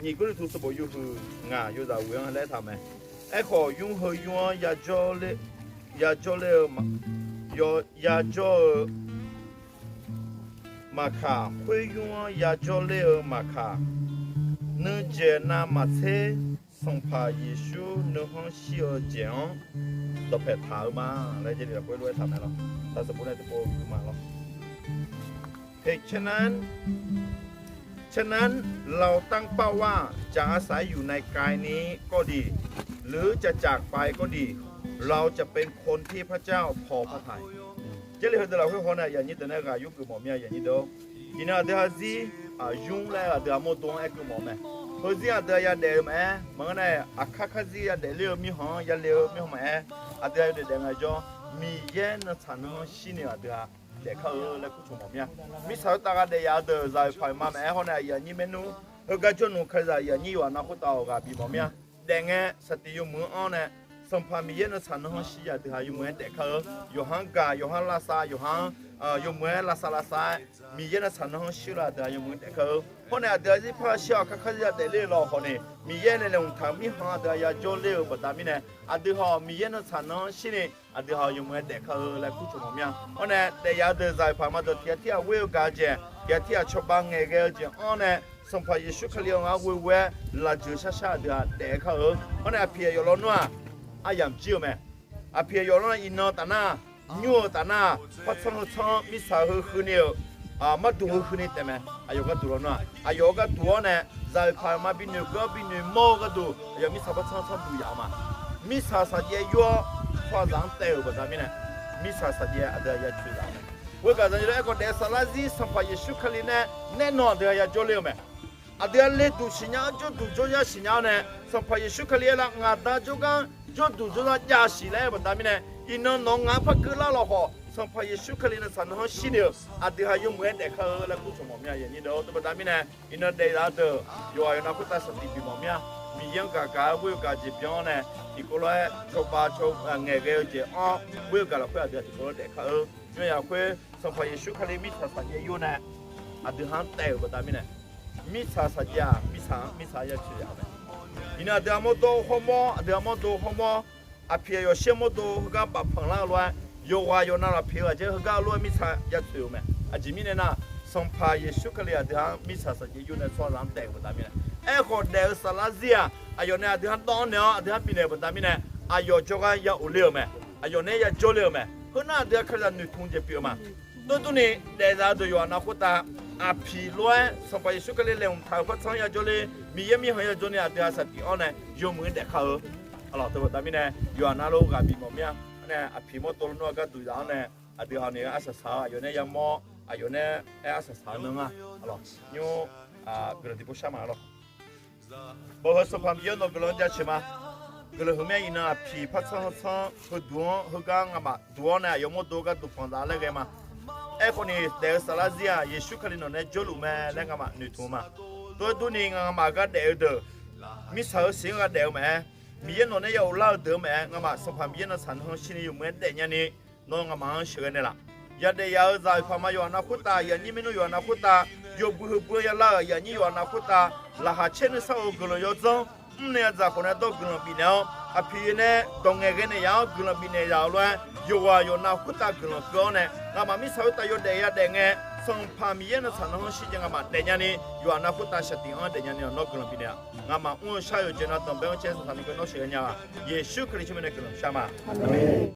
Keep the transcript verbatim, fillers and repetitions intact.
Nyiq Gawrliqtu sanqbof yawhuiq ngaq yawzaq ghoe-anr laer taq-eu mae. Aerkhawf, nymr heu nymr-anr yajawr ler-eu, yajawr ler-eu ma-, yaw-, yajawr-eu maqkaq, khoer nymr-anr yajawr ler-eu maqkaq, nuidzaeq navmaqtser Sanqpaq Yeqsur nuihanr shir-eu jeq-anr dawqpae taq-eu ma laer Jarlif lafkhoer lof-aer taq mae lawr. Taq sanqbof nae tiqpov ma lawr. เพราะฉะนั้น เราตั้งเป้าว่าจะอาศัยอยู่ในกายนี้ก็ดี หรือจะจากไปก็ดี เราจะเป็นคนที่พระเจ้าพอพระทัย Jarlif heudeuq lafkhoer haw nae aqyuif aqnyir deuq nae ghaq yurgeuf mawf mir-a aqyuif aqnyir deuq-or. Iqnan aqdui-aq zir, aqnymr laer aqdui-aq mawrdo-anr aer keuv mawf-eu mae. Heuzir aqdui-aq yadaef-eu maqaer, maqngeur nae aqkar karzir yadaef ler-eu mirkhanq-anr yale-eu mirkhanq maqaer, aqdui-aq yawdaef daef ngaejawr, Miqyaer nuitsaq nuihanr shirni aqdui-aq daefkar-eu laer kurcmq mawf mir-a. Mirtsaq khoertav ghaq daef yaf-eu deuq zaq-euq paq-euq ma maqaer hawr nae aqyuif aqnyir maernmr heugar jawrluf kalizaq aqyuif aqnyir yawqha nav khoertav-awq ghaq bif mawf mir-a. Daefngae saqtif yawmuiq-anr nae, Sanqpaq Miqyaer nuitsaq nuihanr shir aqdui-aq yawmuiq-aer daefkar-eu, yawqha-anr gaq, yawqha-anr lavsav, yawqha-anr, yawmuiq-aer lavsav lavsav-aer, Miqyaer nuitsaq nuihanr shir-eu aqdui-aq yawmuiq-aer daefkar-eu. Hawr nae aqdui-aq zir par shir-awq kakar zir-aq daefler-eu lawq khawf ni, Miqyaer nae laeqhmq taq-eu mirkhanq aqdui-aq yajawr ler-eu baqda mirnae, aqdui hawq Miqyaer nuitsaq nuihanr shirni aqdui hawq yawmuiq-aer daefkar-eu laer kurcmq mawf mir-a. Hawr nae daef yaf-eu deuq zaq-euq paq ma deuq tiq ghaq tirghaq ghoer-eu gaq-eu jeq, tiq ghaq tirghaq cawba ngaeqghae-eu jeq-anr nae, Sanqpaq Yeqsur Kali-euq ngar ghoe ghoe-aer lafjeuq sharshar aqdui-aq daef-aer kar-eu. Hawr nae aqpiq aqyawf lawnmr-aq, aryamq jir-eu mae. Aqpiq aqyawf lawnmr iqnan taf nar, nymr-eu taf nar, par tsanr heu tsanr mirtsaq heu huini-euq, maqduq heu huini taef mae. Aqyawf gharduq lawnmr-aq, aqyawf-eu gharduq-awr nae, zaq-euq paq ma binoeq geur-awr binoeq mawr-eu gharduq aqyawf mirtsaq par tsanr tsanr duq yaf-eu ma. Mirtsaq saqjaev yur-awr tsawrhaqzaq-anr taev-euq baqda mirnae, mirtsaq saqjaev aqdui-aq ya coeq zaf mae. Khoergaq zanqnyi lof-aer khawf daef-eu saflar zir Sanqpaq Yeqsur Kali nae naeq nawq aqdui-aq ya jawrler-eu mae. Aqdui-aq leduq siqnya-awr jawrduq jawrzar siqnya-awr nae, Sanqpaq Yeqsur Kali aerlar ngaq da jawrgar jawrduq jawrzar jav siq laer aer-eu baqda mirnae, iqnan nawq-eu ngaq-anr par keuvlar lawq khawf, Sanqpaq Yeqsur Kali nuitsaq nuihanr shirni-euq aqdui ha yawmuiq-aer daefkar-eu laer kurcmq mawf mir-a. Aqyuif aqnyir deuq-or, teubaqda mirnae, iqnan daef zaf-eu deuq yawqghaq yawqnav khoertav saqtif bif mawf mir-a. Miqyaer-anr gaq gaq-aer ghoer-eu gaq jeq byan-awr nae, tiqkawv lof-aer cawba caw ngaeqghae-eu jeq-anr ghoer-eu gaq lafkhoer aqdui ha tiqkawv lof-aer daefkar-eu. Nymrjaq khoer Sanqpaq Yeqsur Kali mirtsaq saqjaev yur nae aqdui ha-anr taev-euq baqda mirnae, mirtsaq saqjaev-aq mirtsaq-anr mirtsaq ya coeq yaf-eu mae. Iqnan aqdui ha mawrdo hawmawr, aqdui ha mawrdo hawmawr, aqpiq aqyawf shaer mawrdo heugar bafpanq lar-eu lof-aer, yawqghaq yawqnav lafpiq-eu ghaq jeq heugar lof-aer mirtsaq ya coeq-euq mae. Aqjeq mirnae nar, Sanqpaq Yeqsur Kali aqdui ha-anr mirtsaq saqjaev yur nae tsawrhaqzaq-anr taev-euq baqda mirnae, aerkhawf daef-eu saflar zir-aq aqyawf nae aqdui ha dawv-anr naeq-awr aqdui ha bifnaeq-euq baqda mirnae, aqyawf jawrgar ya of ler-euq mae. Aqyawf nae ya jawrler-euq mae. Khoernar aqdui ha kalizaq noeqtmq jeq pyeuf-eu ma. Tov durni, daef zaf-eu deuq yawqghaq nav khoertav, aqpiq lof-aer Sanqpaq Yeqsur Kali laeqhmq taq-euq par tsanr ya jawrler, Miqyaer mirkhanq ya jawrni aqdui ha saqtif-anr nae yawmuiq-aer daefkar-eu. Aqlawq teubaqda mirnae yawqghaq navluf ghaq bif mawf mir-a. Aernae aqpiq mawrdo lawnmr-aq gharduq zaf-anr nae, aqdui ha ni arsaq saq-awr aqyawf nae ya mawr, aqyawf nae aer arsaq saq-eu nan nga. Aqlawq nymr guiqlanq tiqpov shar ma lawq. Bawq heu Sanqpaq Miqyaer nawq guiqlanq jaceuq ma. Guiqlanq heu mir-aer iqnan aqpiq par tsanr heu tsanr heuduq-anr heugar ngamaf duq-awr nae aqyawf mawrdo gharduq panq zaf laer ghae ma. Aerkhawf ni daef-eu saflar zir-aq Yeqsur Kali nawq nae jawrluf mae laer ngamaf noeqtmq-eu ma. Tov-aer durni ngamaf gar daef-eu deuq, mirtsaq-eu siq-anr gha daef-eu maqaer, Miqyaer nawq nae ya of lar-eu deuq-eu maqaer, ngamaf Sanqpaq Miqyaer nuitsaq nuihanr shirni yawmuiq-aer daefnya ni, nawr ngamaf-anr sheuqghae naeqlaf. Yadaef yaf-eu zaq-euq paq ma yawqghaq nav khoertav, aqyuif aqnyir maernmr yawqghaq nav khoertav, yawbui heu bui-anr ya lar-euq aqyuif aqnyir yawqghaq nav khoertav, laqkhaq caer nuisar-eu guiqlanq yawdzanr mrnae zaq khawf nae dawr guiqlanq bifnaeq-awr, aqpiq nae dawq ngaeqghae naeq yaf-awr guiqlanq bifnaeq yaf-eu lof-aer, yawqghaq yawqnav khoertav guiqlanq keuv-awr nae, ngamaf mirtsaq khoertav yawdaef yadaef ngae, Sanqpaq Miqyaer nuitsaq nuihanr shir jeq ngamaf daefnya ni, yawqghaq nav khoertav shaqtif-anr daefnya ni nawr guiqlanq bifnaeq-a. Ngamaf mr-eu shar-eu jeq nav danqbae-anr caer Sanqpaq Miqyaer nawr sheuqghae nya-aq, Yeqsur Kali tsawrmyanr nae guiqlanq shar ma. Aqmeq.